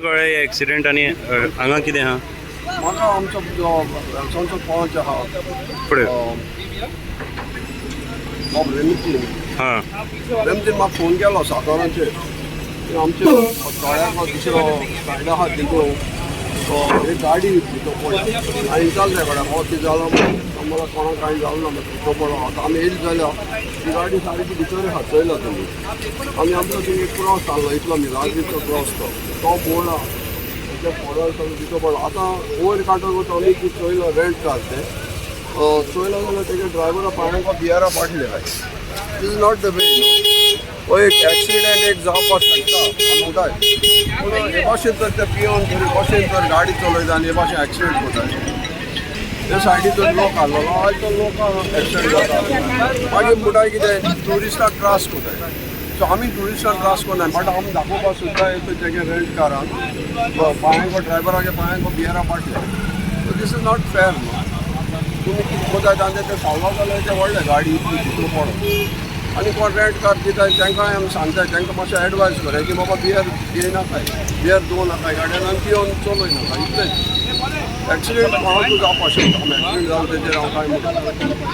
कळ्ळें एक्सिडेंट आनी हांगा कितें आहा? म्हाका आमचो वेलसोनचो पंच आहा. फुडें. बाब रेमितीन. हां. रेमतीन म्हाका फोन केलो 7 वरांचेर की आमचे तळ्याक दुसरो सायड आहा तितून एक गाडी भितर पडली आनी विचारलें तेका, हो कितें जालो म्हणून. कोणाक कांय जालें ना, भितर पडलो. आतां आमी येयली जाल्यार ती गाडी सारकी भितर आहा. चोयला तुमी, आमी आमचो थंय एक क्रॉस जाल्लो, इतलो मिलाग्रीचो क्रॉस, तो तो बोर्ड आहा, त्या बोर्डार सगळें भितर पडलो. आतां वयर काडटकूच आमी ती चोयलो, रेंट कार तें चोयलो जाल्यार तेगे ड्रायव्हरा पांयांक बियरा बाटले. This is not the way. हो एक एक्सिडेंट एक जावपाक शकता आमी म्हणटाय, पूण हे भाशेन तर ते पियोन तरी भाशेन तर गाडी चलयता आनी हे भाशेन एक्सिडेंट करता. त्या सायडीन तर लोक आहलोलो, आयज तो लोक एक्सिडेंट जाता. मागीर म्हणटाय कितें, ट्युरिस्टाक त्रास करताय. सो आमी ट्युरिस्टाक त्रास करनाय, बट आमी दाखोवपाक सोदता तेगे रेंट कारान पांयांक, ड्रायव्हराच्या पांयांक बियरा बाटले. So this is not fair न्हू. तुमी कितें करताय आनी ते सावला जाल्यार ते व्हडले गाडी इतली भितर पडो. आनी कोण रेंट कार दिताय तांकांय आमी सांगताय, तांकां मातशें एडवायस करया की बाबा, बियर घेयनाकाय, बियर दवरनाकाय गाडयेन आनी पिवन चलयनाका. इतलेंच. एक्सिडेंट कोणाकूय जावपाक शकता. आमी एक्सिडेंट जावन तेजेर हांव कांय म्हणना.